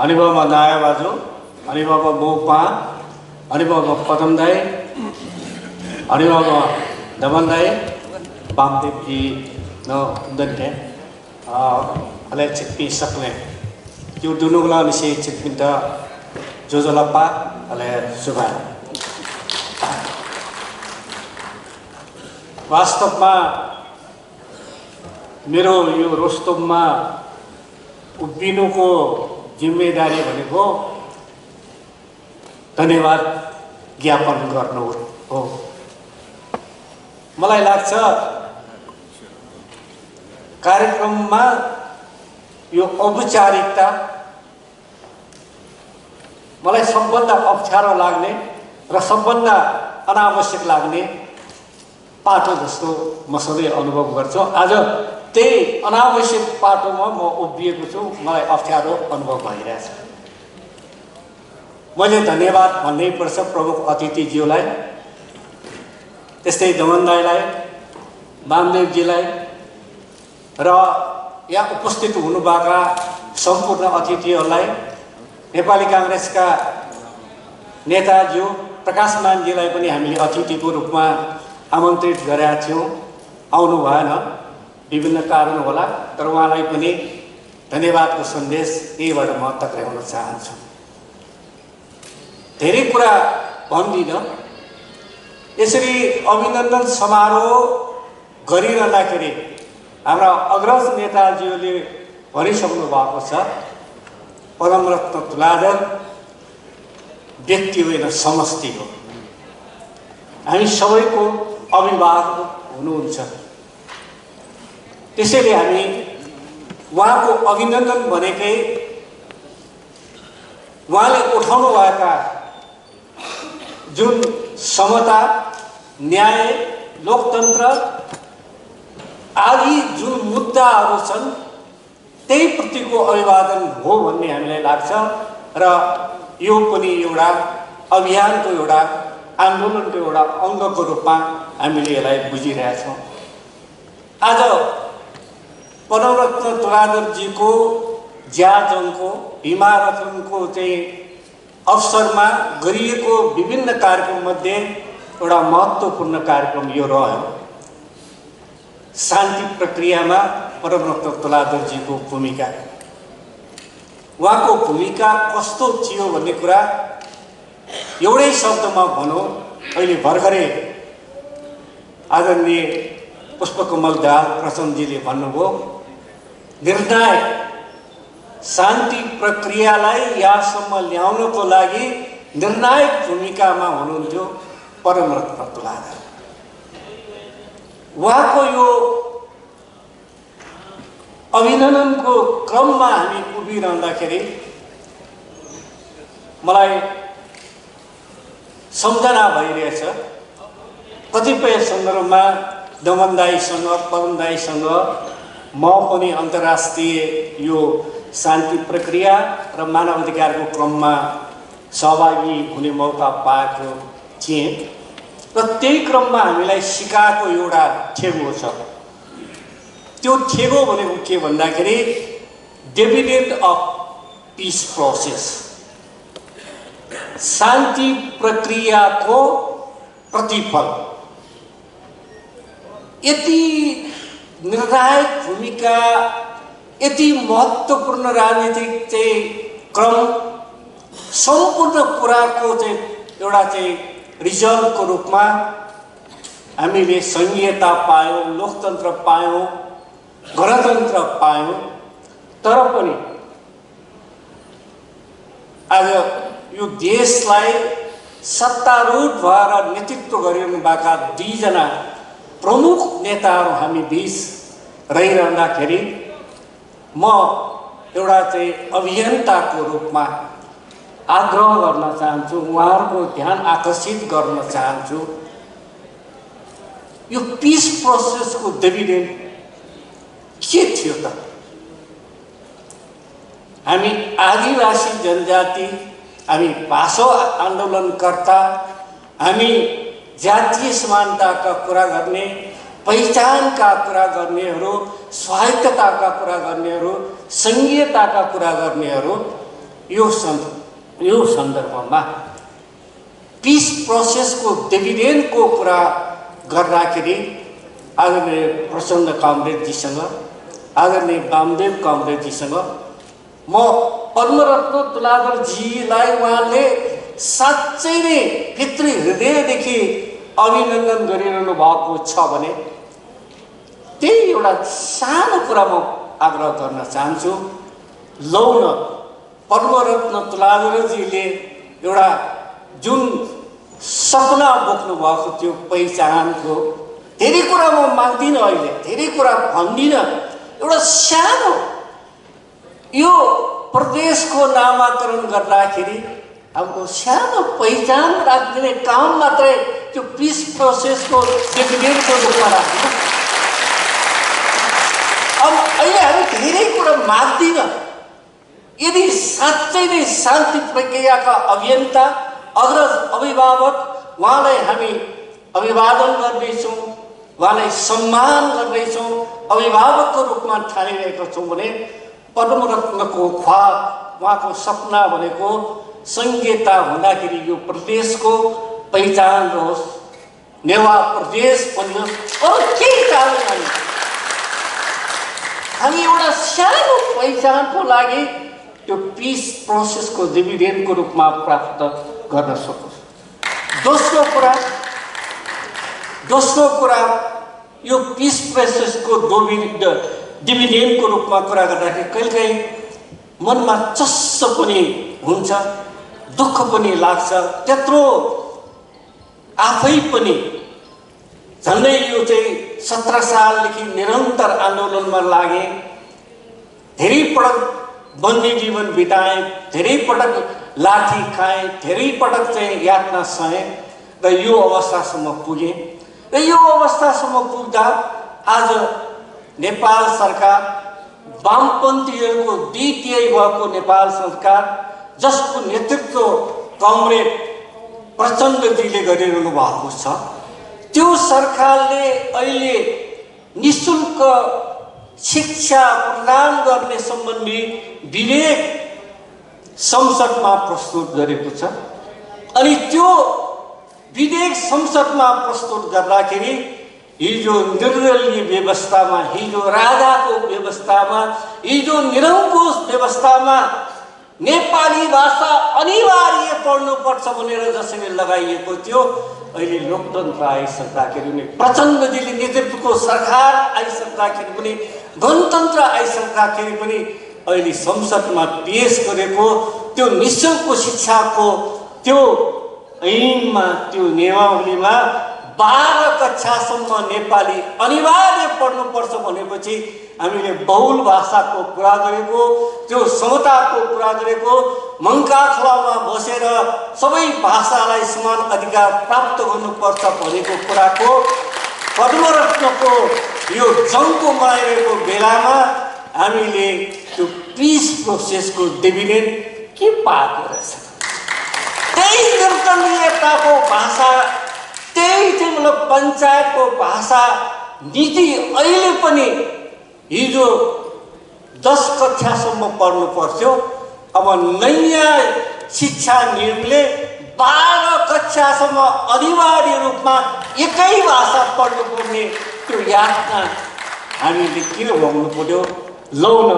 अनुभवमा नाया बाजु अनुभवमा मोपा अनुभवमा पदम दाई अनुभवमा दमन दाई बामदेव जी न दन्ते अले चित्पी सक्ने त्यो दुनुगला निसे चित्पिन्ता जोजलप्पा अले सुभा वास्तवमा मेरो यो रोस्तममा उभिनुको जिम्मेदारी भनेको धन्यवाद ज्ञापन गर्नु हो। मलाई लाग्छ कार्यक्रममा यो औपचारिकता मलाई सबभन्दा अप्ठ्यारो लाग्ने र सबभन्दा अनावश्यक लाग्ने पाटो जस्तो म सधैँ अनुभव गर्छु। आज त्यही अनावश्यक पाटोमा म उभिएको छु, मलाई अप्ठ्यारो अनुभव भइरहेछ। मैले धन्यवाद भन्नै पर्छ प्रमुख अतिथिज्यूलाई, त्यस्तै दमन दाईलाई, वामदेवजीलाई र यहाँ उपस्थित हुनुभएका सम्पूर्ण अतिथिहरूलाई, नेपाली काङ्ग्रेसका नेताज्यू प्रकाशमानजीलाई पनि हामीले अतिथिको रूपमा आमन्त्रित गरेका थियौँ, आउनु भएन, विभिन्न कारण होला, तर उहाँलाई पनि धन्यवादको सन्देश यहीबाट म टक्राउन चाहन्छु। धेरै कुरा भन्दिनँ, यसरी अभिनन्दन समारोह गरिरहँदाखेरि हाम्रा अग्रज नेताजीहरूले भनिसक्नु भएको छ, परमरत्न तुलाधर व्यक्ति होइन समष्टि हो, हामी सबैको अभिभावक हुनुहुन्छ। त्यसैले हामी उहाँको अभिनन्दन भनेकै उहाँले उठाउनु भएका जुन समता, न्याय, लोकतन्त्र आदि जुन मुद्दाहरू छन् त्यही प्रतिको अभिवादन हो भन्ने हामीलाई लाग्छ र यो पनि एउटा अभियानको एउटा आन्दोलनको एउटा अङ्गको रूपमा हामीले यसलाई बुझिरहेछौँ। आज परमरत्न तुलाधरजीको ज्याजङको हिमारथनको चाहिँ अवसरमा गरिएको विभिन्न कार्यक्रममध्ये एउटा महत्त्वपूर्ण कार्यक्रम यो रह्यो। शान्ति प्रक्रियामा परमरत्न तुलाधरजीको भूमिका, उहाँको भूमिका कस्तो थियो भन्ने कुरा एउटै शब्दमा भनौँ, अहिले भर्खरै आदरणीय पुष्पकमल दाहाल प्रचण्डजीले भन्नुभयो, निर्णायक शान्ति प्रक्रियालाई यहाँसम्म ल्याउनको लागि निर्णायक भूमिकामा हुनुहुन्थ्यो परमरत्न तुलाधर। उहाँको यो अभिनन्दनको क्रममा हामी उभिरहँदाखेरि मलाई सम्झना भइरहेछ, कतिपय सन्दर्भमा दमन दाईसँग, पवन दाईसँग म पनि अन्तर्राष्ट्रिय यो शान्ति प्रक्रिया र मानवाधिकारको क्रममा सहभागी हुने मौका पाएको थिएँ र त्यही क्रममा हामीलाई सिकाएको एउटा ठेगो छ। त्यो ठेगो भनेको के भन्दाखेरि डिभिडेन्ड अफ पिस प्रोसेस, शान्ति प्रक्रियाको प्रतिफल। यति निर्णायक भूमिका, यति महत्त्वपूर्ण राजनीतिक चाहिँ क्रम, सम्पूर्ण कुराको चाहिँ एउटा चाहिँ रिजल्टको रूपमा हामीले संघीयता पायौँ, लोकतन्त्र पायौँ, गणतन्त्र पायौँ, तर पनि आज यो देशलाई सत्तारूढ भएर नेतृत्व गरिरहनुभएका दुईजना प्रमुख नेताहरू हामी बीच रहिरहँदाखेरि म एउटा चाहिँ अभियन्ताको रूपमा आग्रह गर्न चाहन्छु, उहाँहरूको ध्यान आकर्षित गर्न चाहन्छु। यो पिस प्रोसेसको डिभिडेन्ड के थियो त? हामी आदिवासी जनजाति, हामी भाषा आन्दोलनकर्ता, हामी जातीय समानताका कुरा गर्ने, पहिचानका कुरा गर्नेहरू, स्वायत्तताका कुरा गर्नेहरू, संघीयताका कुरा गर्नेहरू यो सन्दर्भमा पिस प्रोसेसको डिभिडेन्डको कुरा गर्दाखेरि आदरणीय प्रचण्ड कामरेडजीसँग आदरणीय वामदेव कामरेडजीसँग म पद्मरत्न तुलाधरजीलाई उहाँले साँच्चै नै भित्री हृदयदेखि अभिनन्दन गरिरहनु भएको छ भने त्यही एउटा सानो कुरा म आग्रह गर्न चाहन्छु। लौ न पद्मरत्न तुलाधरजीले एउटा जुन सपना बोक्नु भएको त्यो पहिचानको धेरै कुरा म माग्दिनँ, अहिले धेरै कुरा भन्दिनँ। एउटा सानो यो प्रदेशको नामाकरण गर्दाखेरि हाम्रो सानो पहिचान राखिदिने काम मात्रै त्यो पिस प्रोसेसको डिभिडेन्डको रूपमा राख्दिनँ। अब अहिले हामी धेरै कुरा माग्दिनँ। यदि साँच्चै नै शान्ति प्रक्रियाका अभियन्ता अग्रज अभिभावक उहाँलाई हामी अभिवादन गर्दैछौँ, उहाँलाई सम्मान गर्दैछौँ, अभिभावकको रूपमा ठानिरहेका छौँ भने पद्मरत्नको ख्वाब उहाँको सपना भनेको संहिता हुँदाखेरि यो प्रदेशको पहिचान रहोस्, नेवा प्रदेश बनियोस्। अरू केही कारण हामी एउटा सानो पहिचानको लागि त्यो पिस प्रोसेसको डिभिडेन्डको रूपमा प्राप्त गर्न सकोस्। दोस्रो कुरा यो पिस प्रोसेसको डिभिडेन्डको रूपमा कुरा गर्दाखेरि कहिलेकाहीँ मनमा चस्स पनि हुन्छ, दुःख पनि लाग्छ। त्यत्रो आफै पनि झन्डै यो चाहिँ 17 सालदेखि निरन्तर आन्दोलनमा लागे, धेरै पटक बन्दी जीवन बिताए, धेरै पटक लाठी खाए, धेरै पटक चाहिँ यातना सहे र यो अवस्थासम्म पुगे। र यो अवस्थासम्म पुग्दा आज नेपाल सरकार वामपन्थीहरूको द्वितीय भएको नेपाल सरकार जसको नेतृत्व कमरेड प्रचण्डजीले गरिरहनु भएको छ, त्यो सरकारले अहिले निःशुल्क शिक्षा प्रदान गर्ने सम्बन्धी विधेयक संसदमा प्रस्तुत गरेको छ। अनि त्यो विधेयक संसदमा प्रस्तुत गर्दाखेरि हिजो निर्दलीय व्यवस्थामा, हिजो राजाको व्यवस्थामा, हिजो निरङ्कुश व्यवस्थामा नेपाली भाषा अनिवार्य पढ्नुपर्छ भनेर जसरी लगाइएको थियो, अहिले लोकतन्त्र आइसक्दाखेरि पनि प्रचण्डजीले नेतृत्वको सरकार आइसक्दाखेरि पनि गणतन्त्र आइसक्दाखेरि पनि अहिले संसदमा पेश गरेको त्यो निःशुल्क शिक्षाको त्यो ऐनमा, त्यो नियमावलीमा 12 कक्षासम्म नेपाली अनिवार्य पढ्नुपर्छ भनेपछि हामीले बहुल भाषाको कुरा गरेको, त्यो समताको कुरा गरेको, मङ्काखलामा बसेर सबै भाषालाई समान अधिकार प्राप्त गर्नुपर्छ भनेको कुराको पद्मरत्नको यो जङ्गको मारेको बेलामा हामीले त्यो पिस प्रोसेसको डिभिडेन्ड के पाएको रहेछ। त्यही निर्दलीयताको भाषा, त्यही चाहिँ मतलब पञ्चायतको भाषा नीति अहिले पनि हिजो 10 कक्षासम्म पढ्नु पर्थ्यो, अब नयाँ शिक्षा नियमले 12 कक्षासम्म अनिवार्य रूपमा एकै भाषा पढ्नुपर्ने त्यो यातना हामीले किन भोग्नु पर्यो। लौ न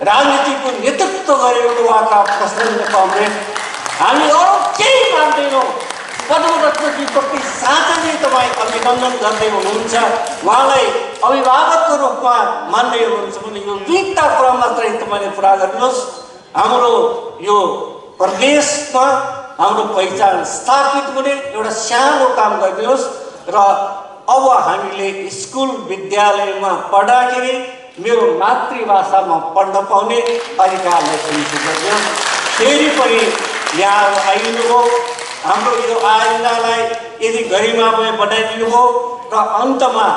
राजनीतिको नेतृत्व गरेको उहाँका प्रचण्ड कमरेड, हामी अरू केही मान्दैनौँ। पद्मरत्नजीप्रति साँच्चै नै तपाईँ अभिनन्दन गर्दै हुनुहुन्छ, उहाँलाई अभिभावकको रूपमा मान्दै हुनुहुन्छ भने यो दुईवटा कुरा मात्रै तपाईँले पुरा गर्नुहोस्। हाम्रो यो प्रदेशमा हाम्रो पहिचान स्थापित हुने एउटा सानो काम गरिदिनुहोस् र अब हामीले स्कुल विद्यालयमा पढ्दाखेरि मेरो मातृभाषामा पढ्न पाउने अधिकारलाई सुनिश्चित गरिदिनुहोस्। फेरि पनि यहाँ आइदिनुभयो, हाम्रो यो आयोजनालाई यदि गरिमामय बनाइदिनुभयो र अन्तमा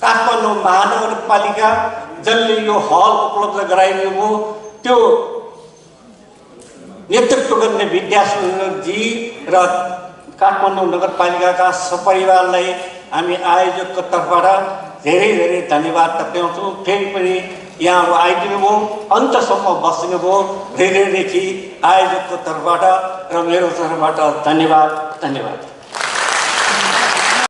काठमाडौँ महानगरपालिका जसले यो हल उपलब्ध गराइदिनुभयो, त्यो नेतृत्व गर्ने विद्यासुन्दरजी र काठमाडौँ नगरपालिकाका सपरिवारलाई हामी आयोजकको तर्फबाट धेरै धेरै धन्यवाद टक्राउँछौँ। फेरि पनि यहाँहरू आइदिनु भयो, अन्तसम्म बस्दिनु भयो। हृदयदेखि आयोजकको तर्फबाट र मेरो तर्फबाट धन्यवाद।